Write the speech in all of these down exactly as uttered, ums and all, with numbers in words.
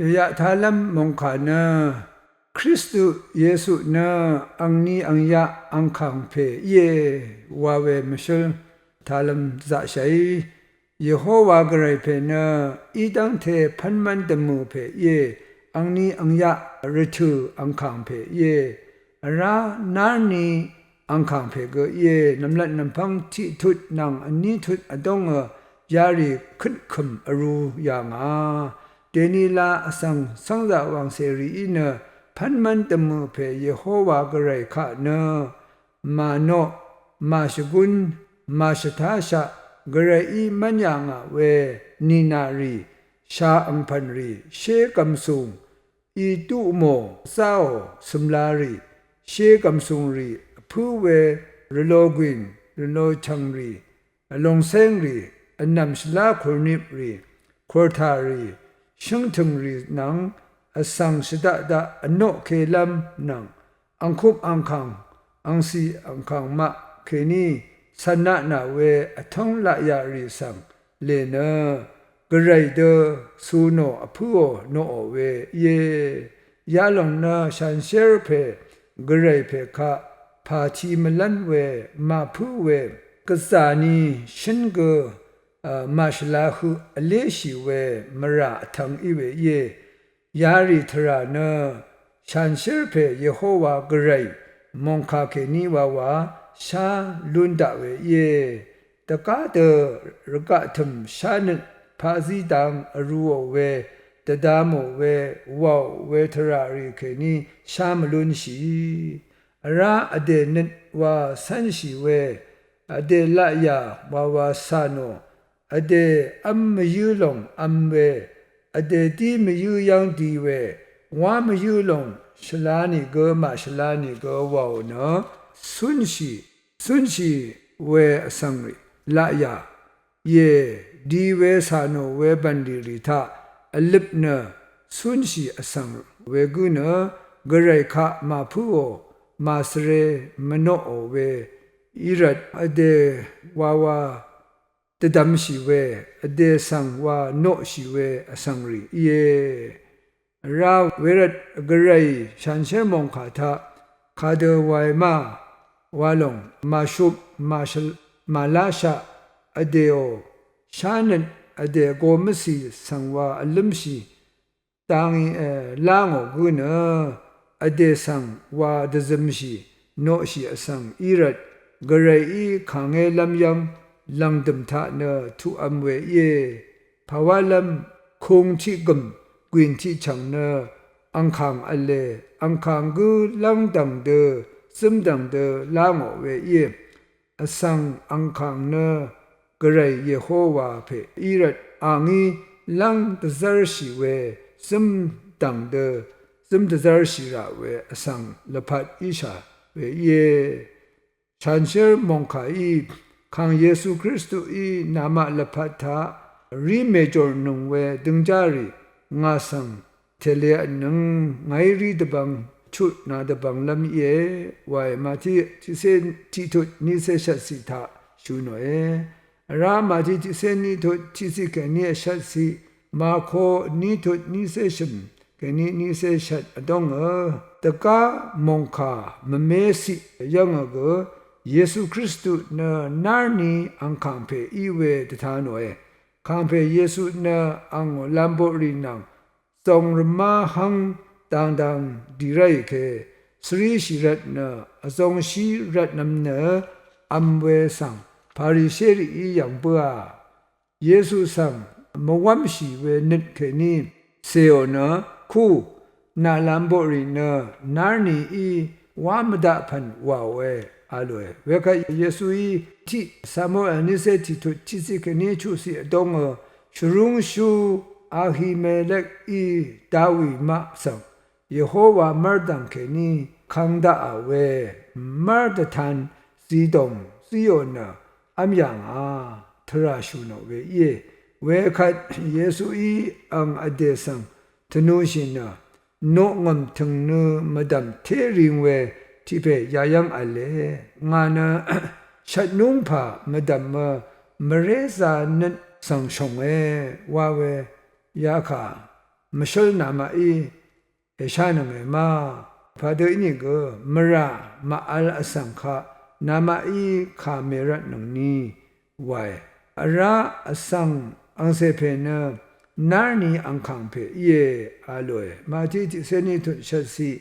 Yayaq talv́m mòngkà nø Kristu Yesu nø angni angyaq angkàng pè íe wa we mvshǿl talv́m dvzaqshàí. Yehowa Gvray pè nø í dv́ngte pv́nmv́n dvmø̀ pè íe, angni angyaq rvtø̀ angkàng pè íe. Vrá nárni angkàng pè gø íe, nv̀mlat nv̀mpv́ng tiqtut nvng vní tut vdóngø yarì køtkø̀m vrū yà ngà. Dènila vsvng cv́ngzà wàngcèrìí nø pv́nmv́n dvmø̀ pè Yehowa Gvray kaq nø mànoq, màshvgún, màshvtáshaq, Gvrayí mv́n yà ngà we nìnà rì, sha angpv̀n rì, shé gv̀msùng, i duqmò, záò, cø̀mla rì, shé gv̀msùng rì, vpǿ we rvlogwìn, rvlochv̀ng rì, vlòngcéng rì, vnv̀m shvlá kùrnip rì, kùrtà rì, shǿngtø̀ng rì nvng vsvng shvdaqdaq vnoqkelv́m nvng angkup angkàng, angcì angkàng maq kèní cv̀naq nà we vtóng laqyaq rì svng lè nø Gvray dø cu nò vpǿò noqò we íe. Yalòng nø shanshér pè Gvray pè kaq pàti mvlv́n we màpǿ we gvzà ni shǿn gø màshvla høq vléshì we mvrà vtvng í we íe. Yarì tvrà nø shanshér pè Yehowa Gvray mòngkà kèní wawa shá lún daq we íe. Dvgá dø rvgaq tø̀m shánøt paqzí dang vrūò we, dvdamò we, wàò we tvrà rì kèní shá mvlúnshì. Vrá vdè nøt wa cv́nshì we, vdè laqyà wawa cà nò, vdè v́m mvyǿ lòng v́m we, vdè dí mvyǿ yv́ng di we, wá mvyǿ lòng shvla nìgø màshvla nìgø wàò nø cúnshì, cúnshì we vsvng rì laqyà íe. Di we cà nò we bv̀nlì rì taq vløp nø cúnshì vsvng we gǿ nø Gvray kaq màpǿò, màsvre mvnoqò we í rvt vdè wawa dvdvmshì we, vdè svng wa noqshì we vsvng rì íe. Vrá wervt Gvray shanshér mòngkà taq kadø wae ma wa lòng màshup, màshvl, màláshaq, vdèò shánøt, vdè go mvcì svng wa vlǿmshì dangí, e, lá ngò gǿ nø vdè svng wa dvzømshì noqshì vsvng í rvt Gvrayí kàngélv́m yv́ng lv̀ngdø̀m taq nø tuqv̄m we íe. Pàwálv́m kung tiq gø̀m gwìn tiq chv̀ng nø angkàng v̄le, angkàng gǿ lv́ngdv̀ng dø zǿmdv̀ng dø lá ngò we íe. Vsvng angkàng nø Gvray Yehowa pè í rvt a ngí lv́ng dvzv́rshì we zǿmdv̀ng dø zǿm dvzv́rshì rà we vsvng lvpat íshà we íe. Shanshér mòngkàí Kàng Yesu Kristuí namaq lvpat taq rí mèjòrnøng we døngjá rì ngà svng tèle vtnøng ngàí rí dvbvng chutnā dvbvnglv́m íe wae Màtiq tiqcé tiqtut nícé shvtciq taq shø nòe. Vrá Màtiq tiqcé ní tut tiqciq kèní vshvtciq, Marko ní tut nícé shø̀m kèní nícé shvt vdóngø dvgá mòngkà mvmé ciq yv́ngø gø Yesu Kristu nø nárni ang kàngpè í we dvta nòe. Kàngpè Yesu nø ang lamboqrì nvng zong rvmá hv́ng dangdang dì ráì ke svríshì rvt nø vzongshí rvtnvm nø v̄m we svng Parisherìí yv̀ng bǿà. Yesu svng mvwv́mshì we nøt kèní cèò nø kú nà lamboqrì nø nárnií wá mvdaq pv̀n wàòe a lòe. Wekvt Yesuí tiq Samuel nícé tiqtut tiqciq kèní chuqciq vdóngø shvrúngshú Ahimelekí Dawi maq svng Yehowa mv́rdv̀ng kèní kvng daqà we mv́r dvtan zidòng zíò nø v́m yà ngà tvrà shù nò we íe. Wekvt Yesuí ang vdè svng tvnushì nø noqngø̀m tø̀ngnø mvdv̀m té ring we tiqpè yayv́ng v̄le. Ngà nø shvtnúngpà mvdv̀mø mvrézā nøt svng shònge wa we yakà mvshǿl namaqí èshánønge ma. Padø ínìgø mvrà màvl vsvng kaq namaqí kà mèrvtnøngni wae. Vrá vsvng angcè pè nø nárni angkàng pè íe a lòe. Mati tiqcé ní tut shvtciq,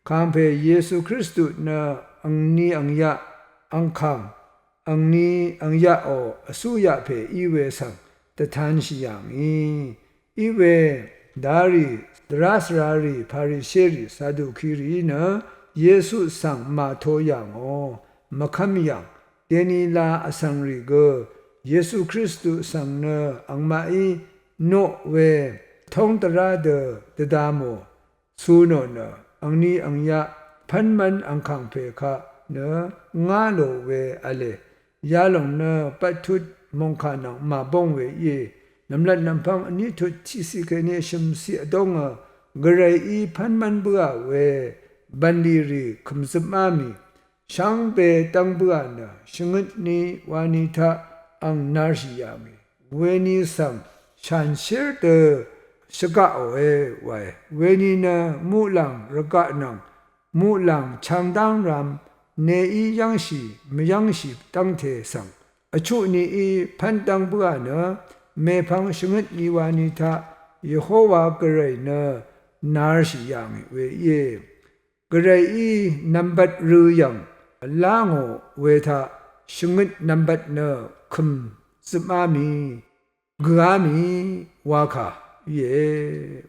kàngpè Yesu Kristu nø angni angyaq angkàng, angni angyaqò vcúyaq pè í we svng dvtanshì yà ngì. Í we darì, dvrá svrarì, Parisherì, Sadukirìí nø Yesu svng màto yà ngò, mvkv́m yv̀ng. Dènila vsvngrì gø Yesu Kristu svng nø angmaqí noq we tóng dvrá dø dvda mò cunò nø, angni angyaq pv́nmv́n angkàng pè kaq nø ngá lò we v̄le. Yalòng nø bvttut mòngkà nvng màbóng we íe. Nv̀mlat nv̀mpv́ng vní tut tiqciq kèní vshø̀mciq vdóngø, Gvrayí pv́nmv́n bǿà we bv̀nlì rì kø̀mzøpmá mì shvngbe dv́ng bǿà nø, shvngøtni wani taq ang narshì yà ngì. Weni svng shanshér dø shvgaqòe wae. Weni nø muqlàng rvgaq nvng muqlàng changdáng ram neí yv́ngshì mvyv́ngshì dv́ngte svng, vchuq nií pv́n dv́ng bǿà nø, mèpvng shvngøtni wani taq Yehowa Gvray nø narshì yà ngì we íe. Gvrayí nvmbat rø yv̀ng vlá ngò we taq, shvngøt nvmbat nø kø̀m zøpmá mì, gø̀á mì, wakà íe.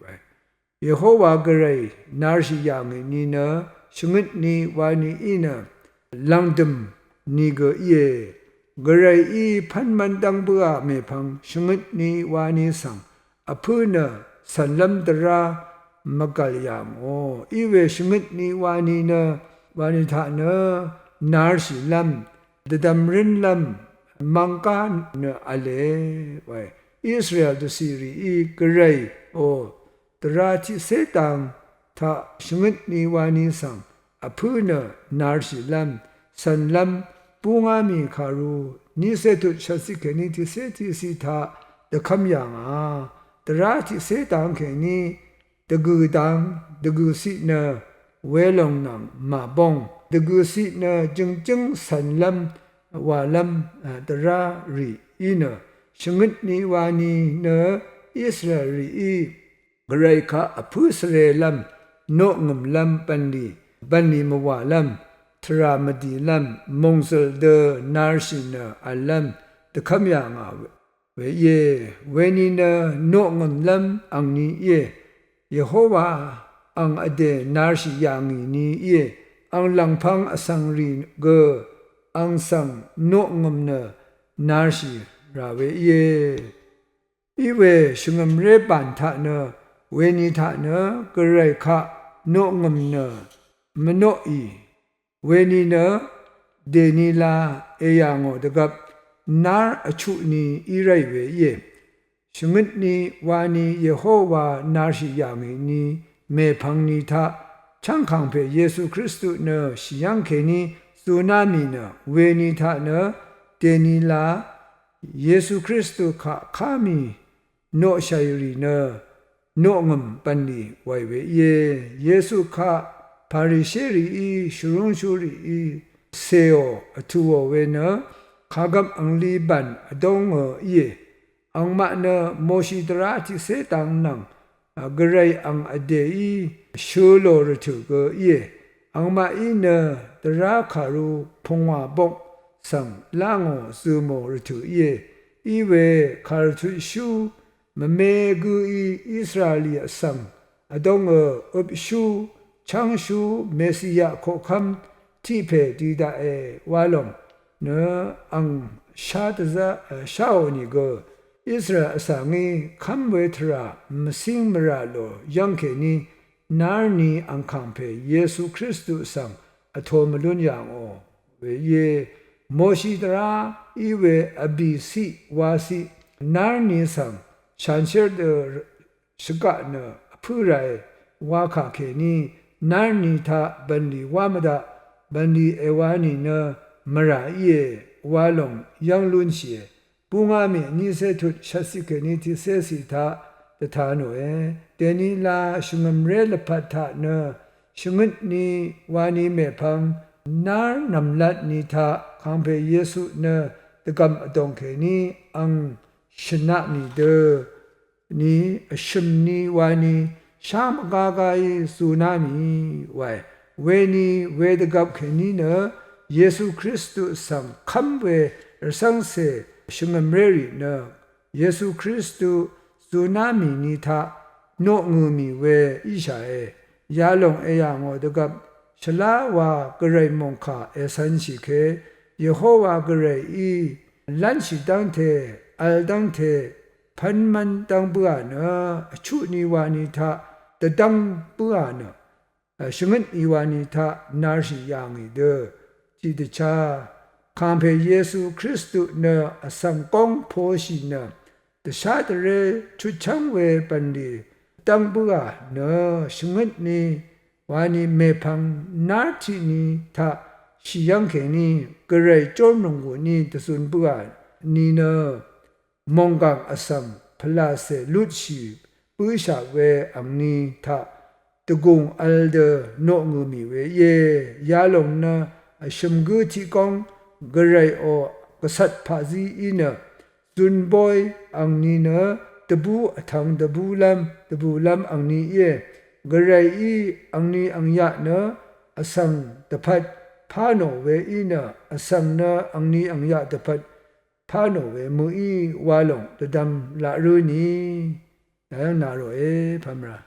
Yehowa Gvray narshì yà ngì ni nø, shvngøtni wani í nø, lv̀ngdø̀m ni gø íe. Gvrayí pv́nmv́n dv́ng bǿà mèpvng shvngøtni wani svng, vpǿ nø cv̀nlv́m dvrá mvgv̀l yà ngò. Í we shvngøtni wani nø, wani taq nø narshìlv́m, dvdvmrǿnlv́m, mvngká nø v̄le wae. Israel dvcì rìí Gvrayò dvrá tiqcé dang taq shvngøtni wani svng, vpǿ nø narshìlv́m, cv̀nlv́m, búngá mì kàru, nícé tut shvtciq kèní tiqcé tiqciq taq dvkv́m yà ngà. Dvrá tiqcé dang kèní dvgø̀ dang, dvgø̀ciq nø welòng nvng màbóng, dvgø̀ciq nø jø̀ngjǿng cv̀nlv́m, wàlv́m, dvrá rì í nø, shvngøtni wani nø Israel rìí Gvray kaq vpǿ svrelv́m, noqngø̀mlv́m bv̀nlì, bv̀nlì mvwàlv́m, tvrà mvdìlv́m, mòngzø̀l dø narshì nø v̀llv́m, dvkv́m yà ngà we íe. Weni nø noqngø̀mlv́m angni íe. Yehowa ang vdè narshì yà ngì ni íe. Ang lv̀ngpv̄ng vsvng rì gø ang svng noqngø̀m nø narshì rà we íe. Í we shvngø̀mré bàn taq nø, weni taq nø, Gvray kaq noqngø̀m nø mvnoqì, weni nø dènila èyà ngò dvgvp, nár vchuq ni í ráì we íe. Shvngøtni wani Yehowa narshì yà ngì ni mèpvng ni taq, chv́ng kàngpè Yesu Kristu nø shì yv́ng kèní zuná mì nø, weni taq nø dènila Yesu Kristu kaq ká mì noqshàì rì nø noqngø̀m bv̀nlì wàì we íe. Yesu kaq Parisherìí shvrúngshúrìí cèò vtùò we nø kagvp angli bàn vdóngø íe. Angmaq nø Moshi dvrá tiqcé dang nvng Gvray ang vdèí shø̄ lò rvtø̀ gø íe. Angmaqí nø dvrá kàru pungwà bok svng lá ngò zø̀ mò rvtø̀ íe. Í we kàrvtutshú mvme gǿí Israeli vsvng vdóngø øpshú chv́ngshú Mesia koqkv́m tiq pè di daqe wa lòng nø ang shá dvzá, e, sháò nìgø Israel vsvngí kv́m we tvrà mvcíng mvrà lò yv́ng kèní nárni angkàng pè Yesu Kristu svng vtō mvlún yà ngò we íe. Moshi dvrá í we vbìciq waciq nárni svng shanshér dø shvgaq nø vpǿ ràe wa kà kèní nárni taq bv̀nlì wá mvdaq, bv̀nlì èwa nìnø mvrà íe wa lòng yv́ng lúnshìe. Búngá mì vnícé tut shvtciq kèní tiqcéciq taq dvta nòe. Dèní la shvngø̀mré lvpat taq nø shvngøt ni wani mèpvng nár nv̀mlat ni taq kàngpè Yesu nø dvgv̀m vdòng kèní ang shø̀naq mì dø ni vshø̀m ni wani shá mvgágáí zuná mì wae. Weni wedvgvp kèní nø Yesu Kristu svng kv́m we rvcv́ngcè shvngø̀mré rì nø Yesu Kristu zuná mì ni taq noqngø̀ mì we íshàe. Yalòng èyà ngò dvgvp shvlá wa gvray mòngkà ècv̄nshì ke Yehowa gvrayí lv́nshì dv́ngte vl dv́ngte pv́nmv́n dv́ng bǿà nø vchuq ni wani taq dvdv́ng bǿà nø shvngøt ni wani taq narshì yà ngì dø tiqdvchá kàngpè Yesu Kristu nø vsvng góng poshì nø dvshá dvré chutchv́ng we bv̀nlì dv́ng bǿà nø shvngøt ni wani mèpvng nár tiq ni taq shì yv́ng kèní gvray jórmlùng wù ni dvzun bǿà ni nø mònggàng vsvng pvlàcè lutshì bǿshà we angni taq dvgùng vl dø noqngø̀ mì we íe. Yalòng nø vshø̀m gǿ tiq góng gvrayò gvcvt paqzí í nø zun bóy angni nø dvbú vtvng dvbúlv́m dvbùlv́m angni íe. Gvrayí angni angyaq nø vsvng dvpvt pá nò we í nø vsvng nø angni angyaq dvpvt pá nò we mø̀í wa lòng dvdvm laq rǿ ni. Nayv́ng na ròe pvmra.